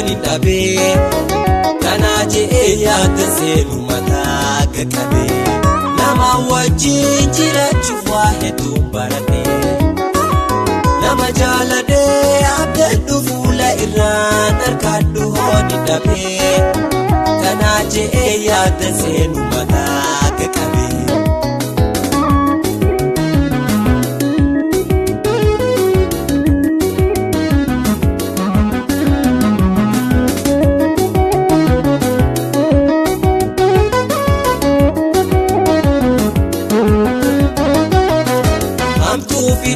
Hooni dhabee kanaa je'ee yaada seenu mataa qaqqabee nama wajjin jiraachuuf waa hedduun baradhee nama jaaladhee abdadhu fuula irraan harkaadhu hooni dhabee kanaa je'ee yaada seenu mataa qaqqabee.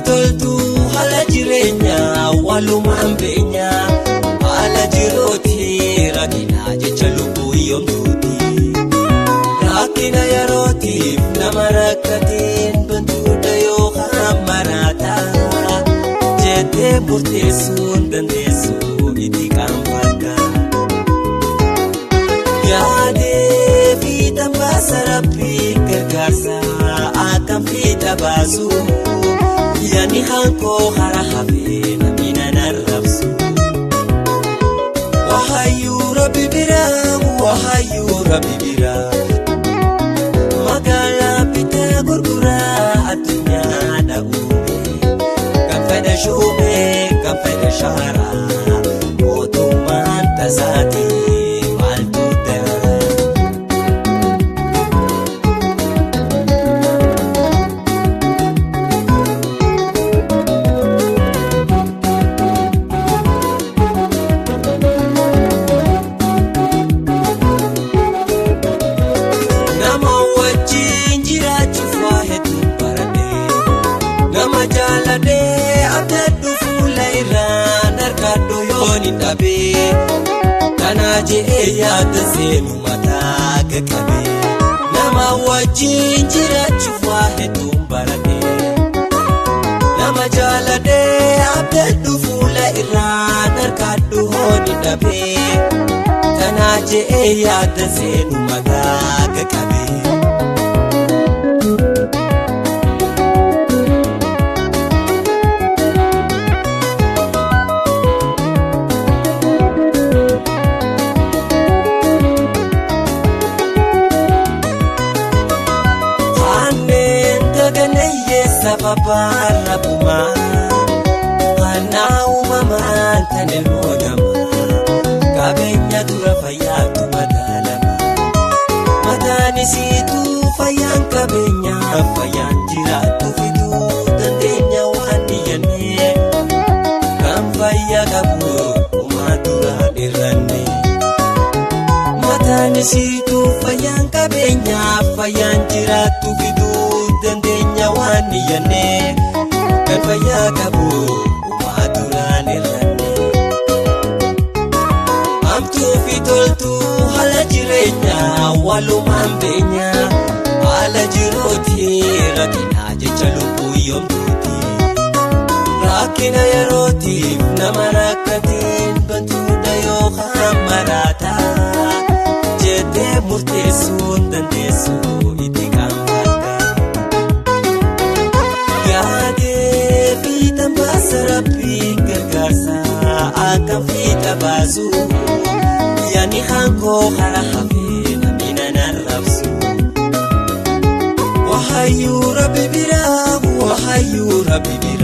Toltuu haala jireenyaa walumaan beenyaa haala jiruuti rakkina jecha lubbuu yoomtuuti rakkina yerootiif nama rakkateen bantuudha yookaan maraata jettee murteessuun dandeessu itti qaanfatta yaadee fiixaan baasa rabbii gargaarsa akkam fiixa baasu. Yaani hankoo hara hafee namni narrabsu. Wahayyuu rabbi biraa, wahayyuu rabbi biraa. Magaalaa bitaa gurguraa addunyaa dha'uume. Kan fedhe shuumee, kan fedhe shaaraa. Mootummaan tasaati maaltu dara? Nama jaaladhee abdadhu fuula irraan harkaadhu yoon hin dhabee kanaa je'ee yaada seenu mataa qaqqabee nama wajjin jiraachuuf waa hedduun baradhee nama jaaladhee abdadhu fuula irraan harkaadhu yoon hin dhabee kanaa je'ee yaada seenu mataa qaqqabee. Sababa kanaa uumamaan tan ilmoo namaa qabeenya dura fayyaatu madaalama mataan isiitu fayyaan qabeenya fayyaan jiraattu fiduu dandeenya waan dhiyyannee kan fayyaa qabu uumaa duraan irranne mataan isiitu fayyaan qabeenya fayyaan jiraattu fiduu dandeenya waan dhiyyannee kan fayyaa qabu uumaa duraan irranne. Hamtuu fi toltuu haala jireenyaa walumaan beenyaa haala jiruuti rakkina jecha lubbuu yoomtuuti rakkina yerootiif nama rakkateen bantuudha yookaan maraata jettee murteessuun dandeessu itti qaanfatta. Yaadee fiixaan baasa rabbii gargaarsa akkam fiixa baasu yaani hankoo hara hafee namni narrabsu. Wahayyuu rabbi biraa, wahayyuu rabbi biraa.